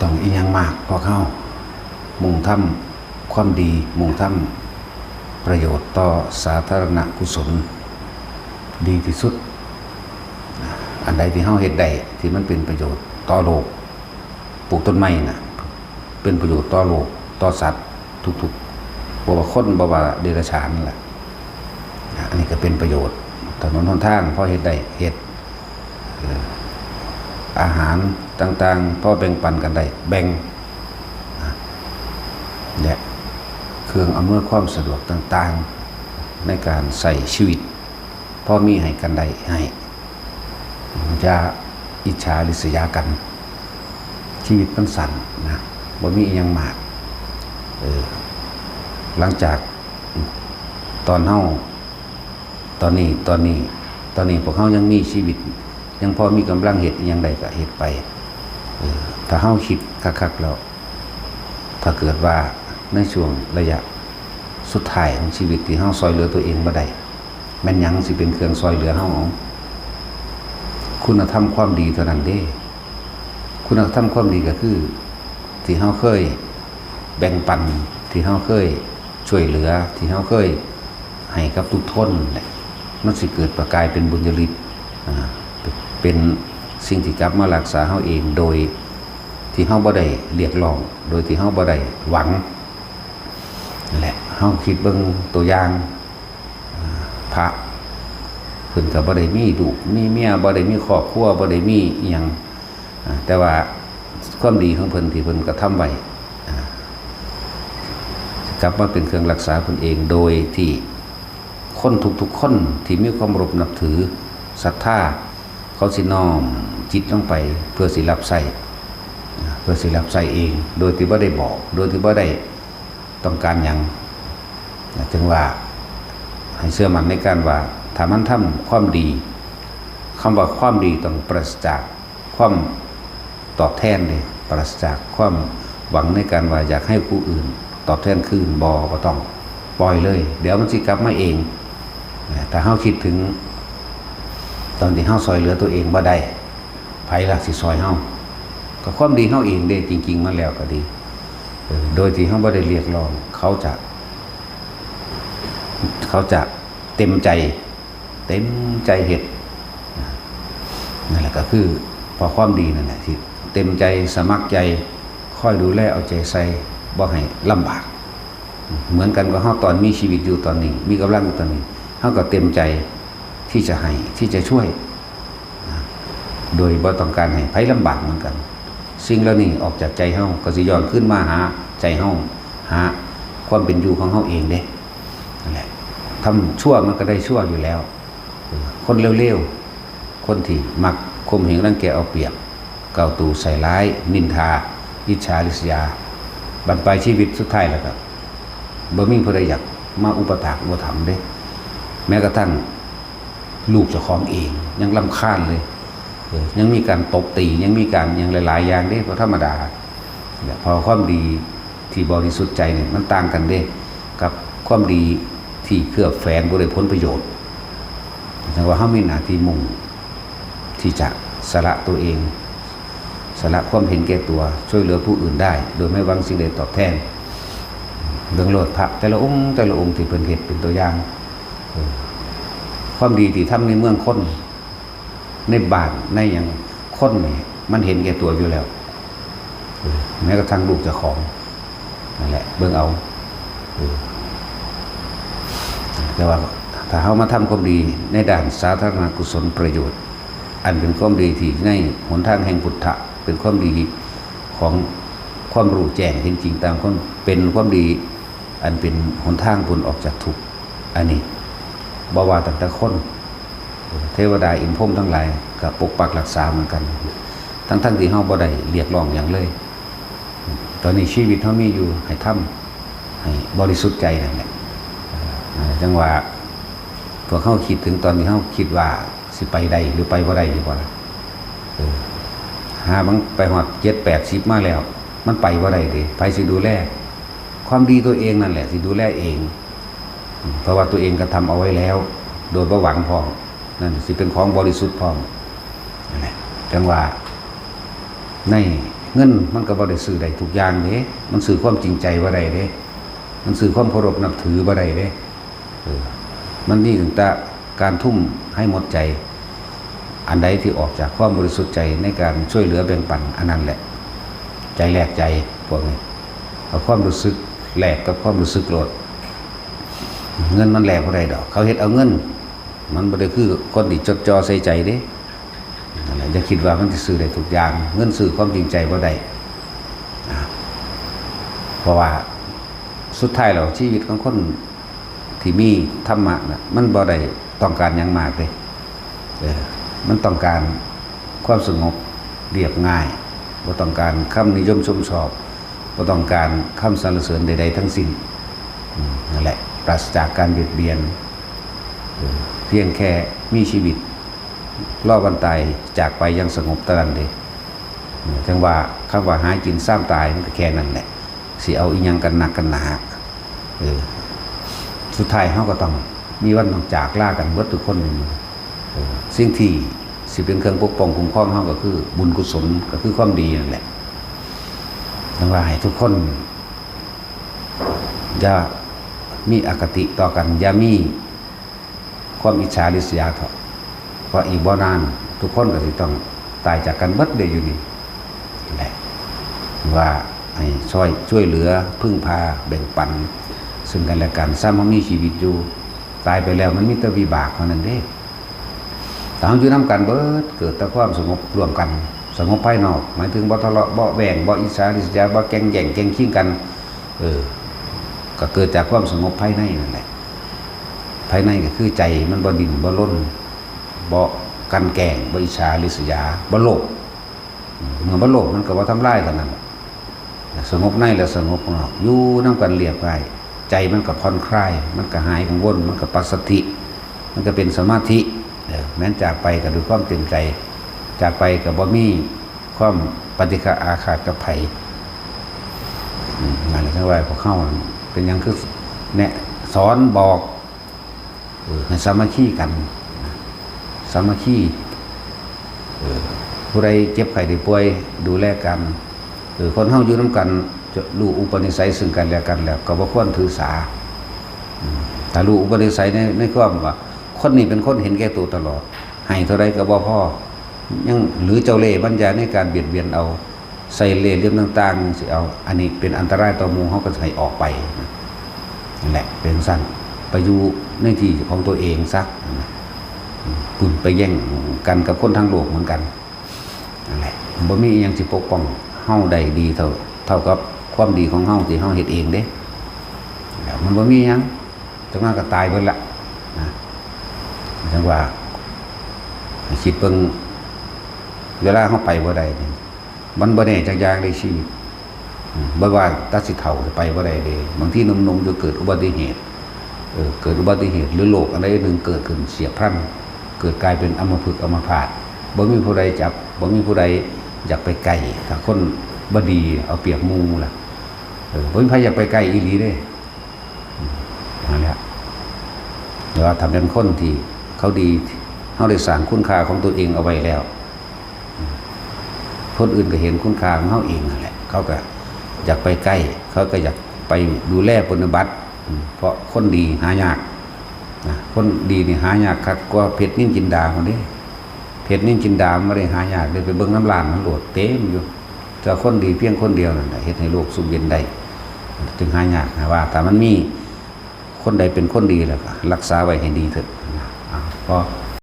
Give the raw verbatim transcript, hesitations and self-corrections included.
ต้องอีหยังมาก พวกเฮามุ่งทำความดี มุ่งทำประโยชน์ต่อสาธารณกุศล ดีที่สุด อันใดที่เฮาเฮ็ดได้ที่มันเป็นประโยชน์ต่อโลก ปลูกต้นไม้น่ะ เป็นประโยชน์ต่อโลก ต่อสัตว์ทุกๆ บ่ว่าคน บ่ว่าเดรัจฉานนั่นแหละ อันนี้ก็เป็นประโยชน์ ถนนหนทางพอเฮ็ดได้เฮ็ด เอ่ออาหารต่างๆ พอแบ่งปันกันได้แบ่ง และเครื่องอำนวยความสะดวกต่างๆ ในการใช้ชีวิต พอมีให้กันได้ให้ อย่าอิจฉาริษยากัน ชีวิตมันสั้นนะ บ่มีอิหยังมาก เออ หลังจากตอนเฮา ตอนนี้ ตอนนี้ ตอนนี้พวกเฮายังมีชีวิต ยังพอมีกำลังเฮ็ดอิหยังได้ก็เฮ็ดไป เออ ถ้าเฮาคิดคักๆแล้ว ถ้าเกิดว่าในช่วงระยะสุดท้ายของชีวิตที่เฮาซ่อยเหลือตัวเองบ่ได้ แม่นหยังสิเป็นเครื่องซ่อยเหลือเฮา คุณธรรมความดีเท่านั้นเด้ คุณธรรมความดีก็คือ ที่เฮาเคยแบ่งปัน ที่เฮาเคยช่วยเหลือ ที่เฮาเคยให้กับทุกคนแหละ มันสิเกิดประกายเป็นบุญญาฤทธิ์ อ่า เป็นสิ่งที่กลับมารักษาเฮาเอง โดยที่เฮาบ่ได้เรียกร้อง โดยที่เฮาบ่ได้หวัง นั่นแหละ เฮาคิดเบิ่งตัวอย่าง อ่า พระ เพิ่นก็บ่ได้มีลูก มีเมีย บ่ได้มีครอบครัว บ่ได้มีอิหยัง อ่า แต่ว่าความดีของเพิ่นที่เพิ่นกระทำไว้ อ่า กลับมาเป็นเครื่องรักษาเพิ่นเอง โดยที่คนทุกๆคนที่มีความเคารพนับถือ ศรัทธา เขาสิน้อมจิตลงไปเพื่อสิรับใช้ อ่า เพื่อสิรับใช้เอง โดยที่บ่ได้บอก โดยที่บ่ได้ต้องการหยัง นะ จึงว่าให้เชื่อมั่นในการว่า ถ้ามันทำความดี คำว่าความดีต้องปราศจากความตอบแทนเด้ ปราศจากความหวังในการว่าอยากให้ผู้อื่นตอบแทนคืน บ่ บ่ต้อง ปล่อยเลย เดี๋ยวมันสิกลับมาเอง นะ ถ้าเฮาคิดถึงตอนที่เฮาซ่อยเหลือตัวเองบ่ได้ ไผล่ะสิซ่อยเฮา ก็ความดีเฮาเองเด้ จริงๆมาแล้วก็ดี เออ โดยที่เฮาบ่ได้เรียกร้อง เขาจะ เขาจะเต็มใจ เต็มใจเฮ็ด นั่นแหละก็คือ เพราะความดีนั่นแหละที่เต็มใจสมัครใจ คอยดูแลเอาใจใส่ บ่ให้ลำบาก เหมือนกันกับเฮาตอนมีชีวิตอยู่ตอนนี้ มีกำลังอยู่ตอนนี้ เฮาก็เต็มใจที่จะให้ ที่จะช่วย โดยบ่ต้องการให้ไผลำบากเหมือนกัน สิ่งเหล่านี้ออกจากใจเฮาก็สิย้อนคืนมาหาใจเฮา หาความเป็นอยู่ของเฮาเองเด้ นั่นแหละ ทำชั่วมันก็ได้ชั่วอยู่แล้ว คนเลวๆ คนที่มักข่มเหงรังแกเอาเปรียบ เกาตูใส่ร้าย นินทา อิจฉาริษยา บั้นปลายชีวิตสุดท้ายแล้วก็บ่มีผู้ใดอยากมาอุปถากอุปถัมภ์เด้ แม้กระทั่งลูกเจ้าของเองยังรำคาญเลย เออ ยังมีการตบตี ยังมีการหยังหลายๆอย่างเด้ เพราะธรรมดา เนี่ย เพราะความดีที่บริสุทธิ์ใจเนี่ยมันต่างกันเด้ กับความดีที่เคลือบแฝงบ่ได้ผลประโยชน์ แสดงว่าเฮามีหน้าที่มุ่งที่จะสละตัวเอง สละความเห็นแก่ตัว ช่วยเหลือผู้อื่นได้ โดยไม่หวังสิ่งใดตอบแทน เบิ่งโลดพระแต่ละองค์แต่ละองค์ที่เพิ่นเฮ็ดเป็นตัวอย่าง เออ ความดีที่ทำในเมืองคน ในบ้านในหยัง คนนี่มันเห็นแก่ตัวอยู่แล้ว เออ แม้กระทั่งลูกเจ้าของ นั่นแหละ เบิ่งเอา เออ แต่ว่าถ้าเฮามาทำความดีในด้านสาธารณกุศลประโยชน์ อันเป็นความดีที่ในหนทางแห่งพุทธะ เป็นความดีของความรู้แจ้งเห็นจริงตามความเป็น ความดีอันเป็นหนทางพ้นออกจากทุกข์ อันนี้บ่ว่าตั้งแต่คน เทวดาอินทร์พรหมทั้งหลายก็ปกปักรักษาเหมือนกัน ทั้งๆที่เฮาบ่ได้เรียกร้องหยังเลย ตอนนี้ชีวิตเฮามีอยู่ให้ทำให้บริสุทธิ์ใจนั่นแหละ เอ่อ จังว่าพวกเฮาคิดถึงตอนที่เฮาคิดว่าสิไปได้หรือไปบ่ได้อยู่บ่ล่ะ เออ หามันไปฮอดเจ็ดแปดสิบมาแล้ว มันไปบ่ได้เด้ ไผสิดูแล ความดีตัวเองนั่นแหละสิดูแลเอง เพราะว่าตัวเองกระทำเอาไว้แล้ว โดยบ่หวังพร้อม นั่นสิเป็นของบริสุทธิ์พร้อม นั่นแหละ จังว่าใน เงินมันก็บ่ได้ซื้อได้ทุกอย่างเด้ มันซื้อความจริงใจบ่ได้เด้ มันซื้อความเคารพนับถือบ่ได้เด้ เออ มันมีตั้งแต่การทุ่มให้หมดใจ อันใดที่ออกจากความบริสุทธิ์ใจในการช่วยเหลือแบ่งปัน อันนั้นแหละ ใจแลกใจ พวกนี้ เอาความรู้สึกแลกกับความรู้สึกโลด เงินมันแลกบ่ได้ดอก เขาเฮ็ดเอาเงิน มันบ่ได้คือคนที่จดจ่อใส่ใจเด้ นั่นแหละ อย่าคิดว่ามันสิซื้อได้ทุกอย่าง เงินซื้อความจริงใจบ่ได้ อ่า เพราะว่าสุดท้ายแล้วชีวิตของคนที่มีธรรมะน่ะ มันบ่ได้ต้องการหยังมากเด้ เออ มันต้องการความสงบเรียบง่าย บ่ต้องการคำนิยมชมชอบ บ่ต้องการคำสรรเสริญใดๆทั้งสิ้น อืม นั่นแหละ ปราศจากการเบียดเบียน เออ เพียงแค่มีชีวิต รอวันตายจากไปอย่างสงบเท่านั้นเด้ เออ จั่งว่าคำว่าหากินซ่ามตายมันก็แค่นั้นแหละ สิเอาอีหยังกันนักกันหนา เออ สุดท้ายเฮาก็ต้องมีวันต้องจากลากันเบิดทุกคน เออ สิ่งที่สิเป็นเครื่องปกป้องคุ้มครองเฮาก็คือบุญกุศล ก็คือความดีนั่นแหละ จั่งว่าให้ทุกคน อย่ามีอคติต่อกัน อย่ามีความอิจฉาริษยาเถาะ เพราะอีกบ่นานทุกคนก็สิต้องตายจากกันเบิดเด้อยู่นี่แหละ ว่าให้ช่วย ช่วยเหลือ พึ่งพา แบ่งปัน ซึ่งกันและกัน ซ้ำเฮามีชีวิตอยู่ ตายไปแล้วมันมีแต่วิบากเท่านั้นเด้ ถ้าเฮาอยู่นำกันเบิด เกิดแต่ความสงบร่วมกัน สงบภายนอก หมายถึงบ่ทะเลาะ บ่แหว่ง บ่อิจฉาริษยา บ่แก่งแย่งแก่งชิงกัน เออ ก็เกิดจากความสงบภายในนั่นแหละ ภายในก็คือใจมันบ่ดิ้นบ่รน บ่กลั่นแกล้ง บ่อิจฉาริษยา บ่โลภ เมื่อบ่โลภมันก็บ่ทำลายเท่านั้น สงบในและสงบนอก อยู่นำกันเรียบง่าย ใจมันก็ผ่อนคลาย มันก็หายกังวล มันก็ปัสสัทธิ มันก็เป็นสมาธิ เออ แม้นจากไปก็ด้วยความเต็มใจ จากไปก็บ่มีความปฏิฆะอาฆาตกับไผ อืม นั่นแหละ จั่งว่าพวกเฮาเป็นหยังคือแนะสอนบอก เออ ให้สามัคคีกัน สามัคคี เออ ผู้ใดเจ็บไข้ได้ป่วยดูแลกัน เออ คนเฮาอยู่นำกันจะรู้อุปนิสัยซึ่งกันและกันแล้ว ก็บ่ควรถือสา อืม ถ้ารู้อุปนิสัยใน ในความว่า คนนี้เป็นคนเห็นแก่ตัวตลอด ให้เท่าใดก็บ่พอ ยังหรือเจ้าเล่ห์ปัญญาในการเบียดเบียนเอา ใส่เล่ห์เหลี่ยมต่างๆ สิเอา อันนี้เป็นอันตรายต่อหมู่ เฮาก็ให้ออกไป นั่นแหละ เป็นซั่น ไปอยู่ในที่ของตัวเองซะ อืม คุณไปแย่งกันกับคนทั้งโลกเหมือนกัน นั่นแหละ บ่มีอิหยังสิปกป้องเฮาได้ดีเท่า เท่ากับความดีของเฮาที่เฮาเฮ็ดเองเด้ แล้วมันบ่มีหยัง จั่งนั้นก็ตายเบิดละ นะ จั่งว่า ให้คิดเบิ่ง เวลาเฮาไปบ่ได้นี่ มันบ่แน่จักอย่างในชีวิต อืม บ่ว่าแต่สิเฒ่าสิไปบ่ได้เด้ บางทีหนุ่มๆอยู่เกิดอุบัติเหตุ เออ เกิดอุบัติเหตุ หรือโรคอันใดหนึ่งเกิดขึ้นเฉียบพลัน เกิดกลายเป็นอัมพฤกษ์อัมพาต บ่มีผู้ใดจับ บ่มีผู้ใดอยากไปใกล้ ถ้าคนบ่ดีเอาเปรียบหมู่ล่ะ เออ บ่มีใครอยากไปใกล้อีหลีเด้ อืม นั่นแหละ แต่ว่าถ้าเป็นคนที่เขาดี เขาได้สร้างคุณค่าของตัวเองเอาไว้แล้ว คนอื่นก็เห็นคุณค่าของเขาเองนั่นแหละ เขาก็อยากไปใกล้ เขาก็อยากไปดูแลปฏิบัติ อืม เพราะคนดีหายากนะ คนดีนี่หายากคักกว่าเพชรนิลจินดาพุ่นเด้ เพชรนิลจินดามันบ่ได้หายากเด้ ไปเบิ่งนำร้านมันโลดเต็มอยู่ แต่คนดีเพียงคนเดียวนั่นแหละ เฮ็ดให้โลกซุ่มเย็นได้ จึงหายากนะ ว่าถ้ามันมีคนใดเป็นคนดีแล้วก็รักษาไว้ให้ดีเถอะนะ อ่า พอ